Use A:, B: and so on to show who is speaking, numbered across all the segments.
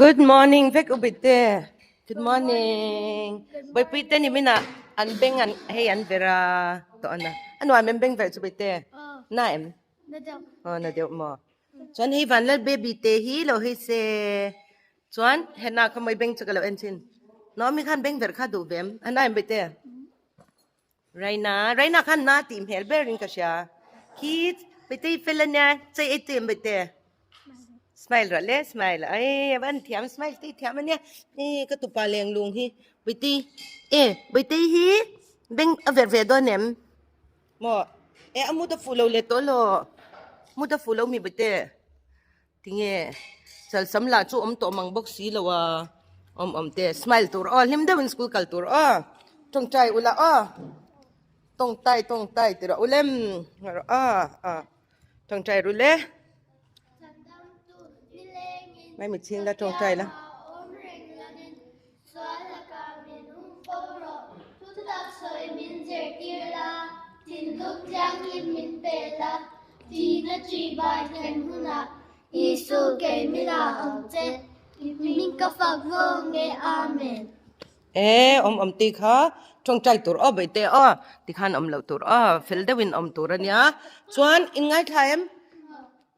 A: Good morning vek u bite. Good morning. Boipui te ni mina an beng an hei an vera to ana. Anuam em beng ver chu bite. Na em?
B: Na deuh.
A: Oh na deuh mo. Chuan hei vanlal baby te hi lo hei se. Chuan hena kha moi beng chu ka lo en thin. Naomi khan beng ver kha duh vem. Ana em bite. Raina, Raina khan na tih hmel ber in ka hria. Khi Baitei fel ania, chei ei tu em Baite? Smile rawh le, smile. Ai, a van thiam, smile te thiam ania. E, ka tupa leng lung hi. Baitei, e, Baitei hi beng a ver ve dawn em? Maw, e, a mut a fuh lo leh tawh lo. Mut a fuh lo mi Baite? Tinge chalsam lah chu awm tawh mang bawk si lo a, awm awm te smile tur aw hlim deuhin school kal tur aw tawngtai ula aw tawngtai tawngtai ti rawh ulem rawh aw aw tawngtai ru le mai mi chhing la tawngtai la. E awm awm tih kha tawngtai tur aw baihte aw tikhan awm loh tur aw fel deuhin awm tur ania chuan in ngaithla em.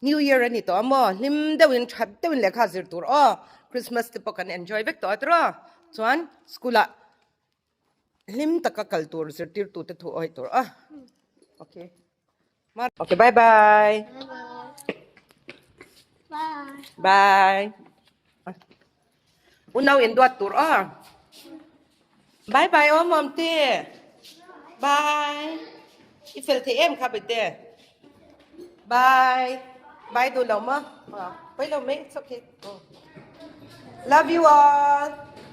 A: New Year a ni tawh a maw? Hlim deuhin that deuhin lehkha zir tur aw. Christmas te pawh kan enjoy vek tawh a tiraw? Chuan school ah hlim taka kal tur zirtirtu te thu awih tur aw. Okay. Okay, bye bye.
B: Bye.
A: Bye. Unau induat tur aw. Bye bye aw Mamte. Bye. I fel thei em kha bete. Bye. Bye du lo ma. Poi lo mai it's okay. Love you all.